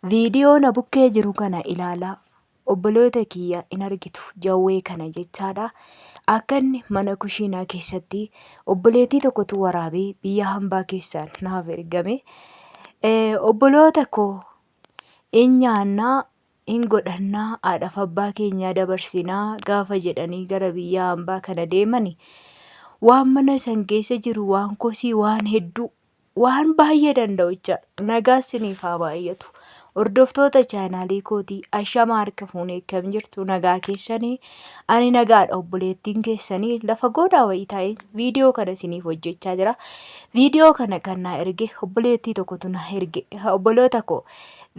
Viidiyoo na bukkee jiru kana ilaalaa. Obboloota kiyya in argitu jawwee kana jechaadha. Akka inni mana kushiinaa keessatti obboleettii tokkotu waraabee biyya hambaa keessaan naaf ergame. Obboloota koo in nyaannaa in godhannaa haadhaaf abbaa keenyaa dabarsinaa gaafa jedhanii gara biyya hambaa kana deemani waan mana san keessa jiru waan kosii waan hedduu waan baay'ee danda'u jechaadha. Nagaa isiniif haa baay'atu. Hordoftoota chaanaalii kootii ashama harka fuunee akkam jirtu nagaa keessanii ani nagaadha obboleettiin keessanii lafa goodaa wayii taa'ee viidiyoo kana isiniif hojjechaa jira. Viidiyoo kana kan naa erge obboleettii tokkotu na erge. Obboloota koo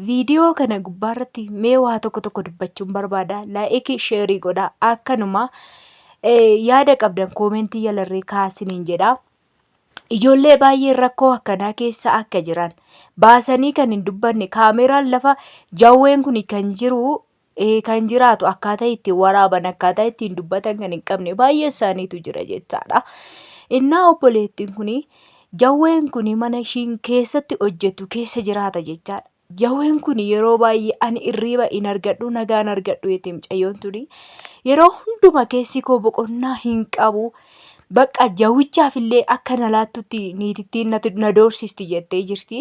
viidiyoo kana gubbaarratti mee waa tokko tokko dubbachuun barbaada. Laayikii sheerii godhaa akkanuma yaada qabdan koomentii jalarree kaasiniin jedha. Ijoollee baay'een rakkoo akkanaa keessa akka jiran baasanii kan hin dubbanne kaameraan lafa jawween kun kan jiru kan jiraatu akkaataa ittiin waraaban akkaataa ittiin dubbatan kan hin qabne baay'ee isaaniitu jira jechaadha. Innaa obboleettiin kun jawween kun mana ishiin keessatti hojjettu keessa jiraata jechaadha. Jawween kun yeroo baay'ee ani irriiba hin argadhu nagaa hin argadhu jette mucayyoon tuni. Yeroo hunduma keessi koo boqonnaa hin qabu. Bakka jawwichaaf illee akka na laattutti niitittiin na doorsisti jettee jirti.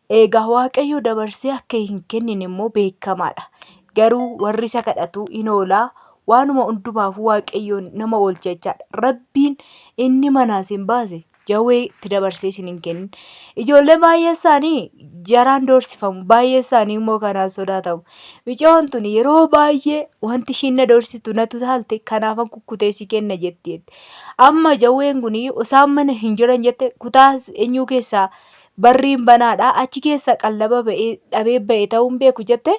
Egaa Waaqayyo dabarsee akka hin kennine immoo beekamaadha. Garuu warri isa kadhatu hin oolaa. Waanuma hundumaafuu Waaqayyoon nama oolcha jechaadha. Rabbiin inni manaa isin baase jawwee itti dabarsee isin hin kennin. Ijoollee baay'ee isaanii jaraan doorsifamu, baay'ee isaanii immoo kanaan sodaatamu. Micayoon tun yeroo baay'ee wanti ishiin na doorsistu natu taalte kanaafan kukkutee si kenna jetti jette. Amma jawween kun isaan mana hin jiran jette kutaa eenyuu keessaa barriin banaadha achi keessa qallaba ba'ee dhabee ba'e ta'uu hin beeku jette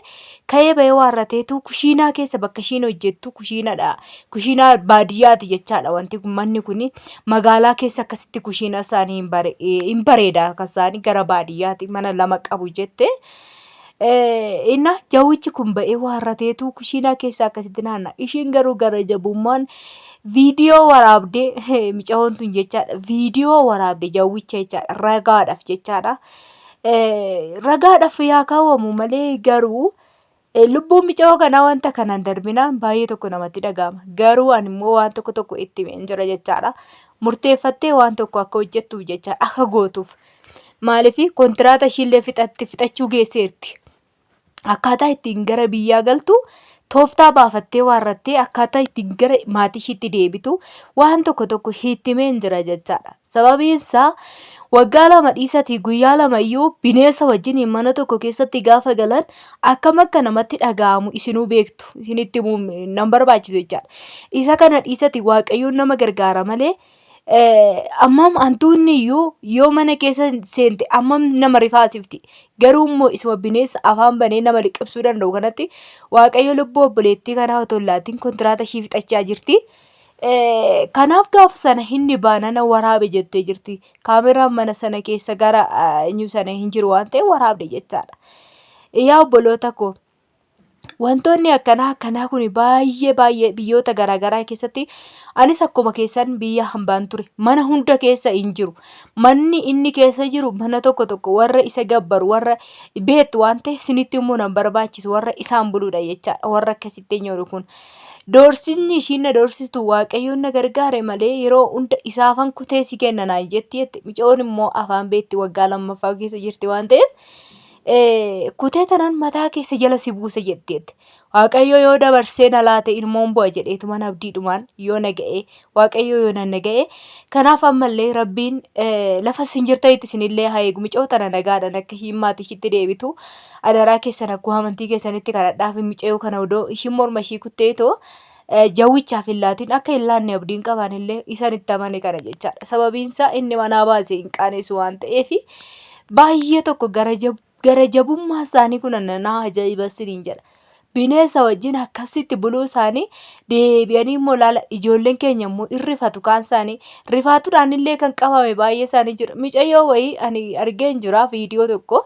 ka'ee ba'ee waarrateetu kushiinaa keessa bakka ishiin hojjettu kushiinadha kushiinaa baadiyyaati jechaadha wanti kun manni kun magaalaa keessa akkasitti kushiinaa isaanii hin bare hin bareeda akka isaanii gara baadiyyaati mana lama qabu jette. Inna jawwichi kun ba'ee waarrateetu kushiinaa keessa akkasitti naanna. Ishiin garuu gara jabummaan viidiyoo waraabdee micayoon tun jechaadha. Viidiyoo waraabde jawwicha jechaadha. Ragaadhaaf jechaadha. Ragaadhaaf yaa kaawwamu malee garuu lubbuun micayoo kanaa wanta kanaan darbinaan baay'ee tokko namatti dhaga'ama. Garuu ani immoo waan tokko tokko itti himeen jira jechaadha. Murteeffattee waan tokko akka hojjettuuf jecha akka gootuuf. Maaliif kontiraata ishiillee fixatti fixachuu geesseerti. Akkaataa ittiin gara biyyaa galtu tooftaa baafattee waarrattee akkaataa ittiin gara maatii ishiitti deebitu waan tokko tokko itti himeen jira jechaadha. Sababiin isaa waggaa 2 dhiisatii guyyaa 2 iyyuu bineensa wajjin mana tokko keessatti gaafa galan akkam akka namatti dhaga'amu isinuu beektu. Isinitti himuu nan barbaachisu jechaadha. Isa kana dhiisatii Waaqayyoon nama gargaara malee ammam hantuunni iyyuu yoo mana keessa seente ammam nama rifaasifti. Garuu immoo isuma bineensa afaan banee nama liqimsuu danda'u kanatti Waaqayyo lubbuu obboleettii kanaa otoo hin laatiin kontiraata ishii fixachaa jirti. Kanaaf gaafa sana inni baanana waraabe jettee jirti. Kaameraan mana sana keessa gara eenyu sana hin jiru waan ta'eef waraabde jechaadha. Yaa obboloota koo Wantoonni akkanaa akkanaa kun baay'ee baay'ee biyyoota garaagaraa keessatti anis akkuma keessan biyya hambaan ture. Mana hunda keessa hin jiru. Manni inni keessa jiru mana tokko tokko warra isa gabbaru warra beektu waan ta'eef isinitti immoo nan barbaachisu warra isaan buluudha jechaadha. Warra akkasitti nyaatu kun. Doorsisni ishiin na doorsistu waaqayyoon na gargaare malee yeroo hunda isaafan kutee si kenna naan jetti jette. Micoon immoo afaan beetti waggaa lammaffaa keessa jirti waan ta'eef kutee tanan mataa keessa jala si buuse jetteetti. Waaqayyo yoo dabarsee na laate ilmoon bu'a jedheetuman abdiidhumaan yoo na ga'e Waaqayyo yoo na ga'e kanaaf ammallee rabbiin lafa isin jirtanitti isinillee haa eegu micoo tana nagaadhaan akka ishiin maatii ishiitti deebitu adaraa keessan akkuma amantii keessanitti kadhadhaaf micayoo kana odoo ishiin morma ishii kutteetoo jawwichaaf hin laatin akka hin laanne abdiin qabaan illee isan itti amane kana jechaadha. Sababiin isaa inni manaa baase hin qaanessu waan ta'eef baay'ee tokko gara jabummaa isaanii kun na ajaa'iba isiniin jedha. Bineensa wajjin akkasitti buluu isaanii deebi'anii immoo laala ijoolleen keenya immoo hin rifatu kaan isaanii rifaatuudhaan illee kan qabame baay'ee isaanii jira. Micayyoo wayii ani argeen jira viidiyoo tokko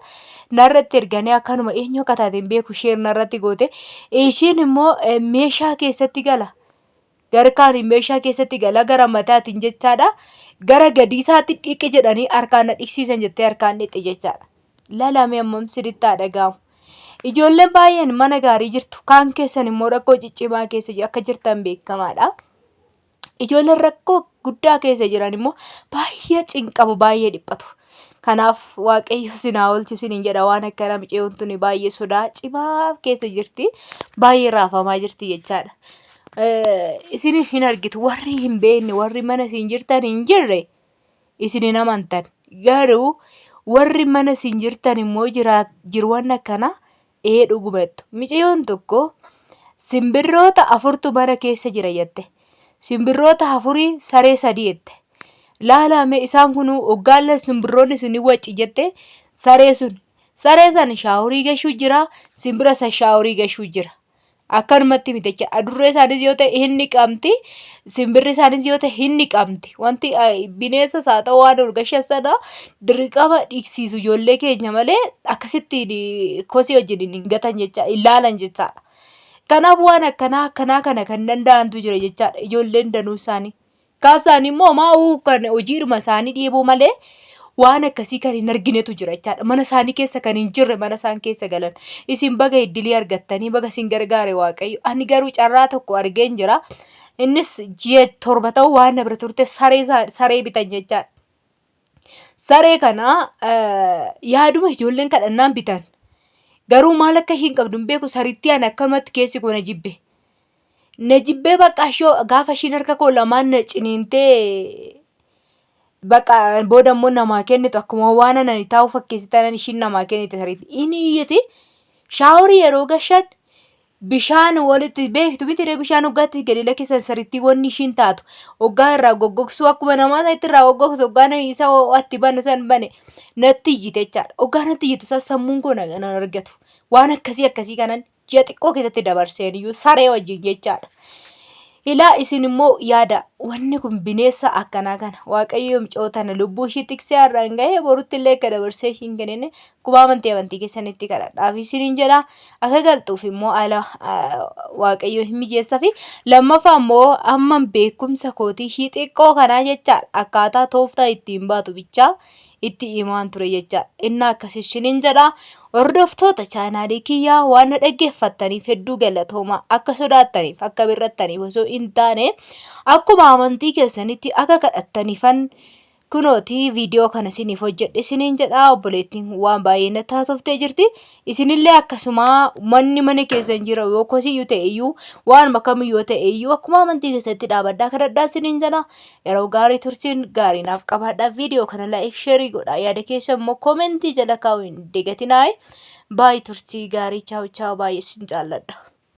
narratti erganii akkanuma eenyu akka taate hin beeku sheer narratti goote ishiin immoo meeshaa keessatti gala garkaan meeshaa keessatti gala gara mataatiin jechaadha gara gadiisaatti dhiqi jedhanii harkaan na dhiqsiisan jettee harkaan dhiqxe jechaadha. Lalame ammam siritti haa dhaga'amu. Ijoolleen baay'een mana gaarii jirtu. Kaan keessan immoo rakkoo ciccimaa keessa akka jirtan beekamaadha. Ijoolleen rakkoo guddaa keessa jiran immoo baay'ee cinqamu, baay'ee dhiphatu. Kanaaf Waaqayyo isin haa oolchu isiniin jedha waan akkanaa mucayyoon tuni baay'ee sodaa cimaa keessa jirti. Baay'ee raafamaa jirti jechaadha. Isin hin argitu warri hin beekne warri mana isin jirtan hin jirre isin hin amantan. Garuu warri mana isin jirtan immoo jiru waan akkanaa ee dhuguma jettu. Micayyoon tokko simbirroota afurtu mana keessa jira jette. Simbirroota afurii saree sadii jette. Laalaa mee isaan kun hoggaallee simbirroonni sun ni wacci jette saree sun. Saree san shaaworii gashuu jira simbira san shaaworii gashuu jira. Akkanumatti miti jecha adurree isaanis yoo ta'e hin dhiqamti simbirri isaanis yoo ta'e hin dhiqamti wanti bineensas haa ta'u waan ol gashan sana dirqama dhiqsiisu ijoollee keenya malee akkasitti kosii wajjin hin gatan jecha hin laalan jechaadha. Kanaaf waan akkanaa akkanaa kana kan danda'antu jira jechaadha ijoolleen danuu isaanii. Kaan isaanii immoo homaa uu kan hojiidhuma isaanii dhiibuu malee waan akkasii kan hin arginetu jira jechaadha. Mana isaanii keessa kan hin jirre mana isaan keessa galan. Isin baga iddilii argattanii baga isin gargaare Waaqayyo. Ani garuu carraa tokko argeen jira. Innis ji'a 7 ta'u waan na bira turte saree saree bitan jechaadha. Saree kana yaaduma ijoolleen kadhannaan bitan. Garuu maal akka ishiin qabdu hin beeku sarittii ani akkanumatti keessi koo na jibbe. Na jibbee bakka ishoo gaafa ishiin harka koo lamaan na ciniintee bakka booda immoo namaa kennitu akkuma waan ani taa'u fakkeessi taanaan ishiin namaa kennite sariitti. Inni iyyati shaaworii yeroo gashan bishaan walitti beektu miti ree bishaan hoggaatti gadi lakkisan sarittii wanni ishiin taatu hoggaa irraa goggogsuu akkuma namaa sanitti irraa goggogsu hoggaa na isa atti banu san bane natti iyyite jechaadha. Hoggaa natti iyyitu san sammuun koo na argatu. Waan akkasii akkasii kanan ji'a xiqqoo keessatti dabarseen iyyuu saree wajjin jechaadha. Ilaa isin immoo yaada wanni kun bineessa akkanaa kana waaqayyo mucoo tana lubbuu ishii tiksee har'aan gahee borutti illee akka dabarsee ishiin kennine akkuma amantii amantii keessanitti kadhadhaaf isiniin jedha akka galtuuf immoo ala waaqayyo hin mijeessafi lammaffaa immoo amman beekumsa kootii ishii xiqqoo kanaa jechaadha akkaataa tooftaa ittiin baatu bichaa itti himaan ture jecha innaa akkas isiniin jedha. Hordoftoota chaanaalii kiyyaa waan na dhaggeeffattaniif hedduu galatoomaa. Akka sodaattaniif akka birrattaniif osoo hin taane akkuma amantii keessanitti akka kadhattaniifan kunooti viidiyoo kana isiniif hojjedhe isiniin jedha. Obboleettiin waan baay'ee natti haasoftee jirti. Isinillee akkasuma manni mana keessan jira yoo kosiyyuu ta'e iyyuu waanuma kamiyyuu ta'e iyyuu akkuma amantii keessatti dhaabadhaa kadhadhaa isiniin jedha. Yeroo gaarii turtiin gaarii naaf qabaadhaa. Viidiyoo kana like sheerii godhaa. Yaada keessan immoo koomentii jala kaa'uu hin dagatinaa. Baay'ee turtii gaarii chaaw chaaw baay'ee isin jaalladha.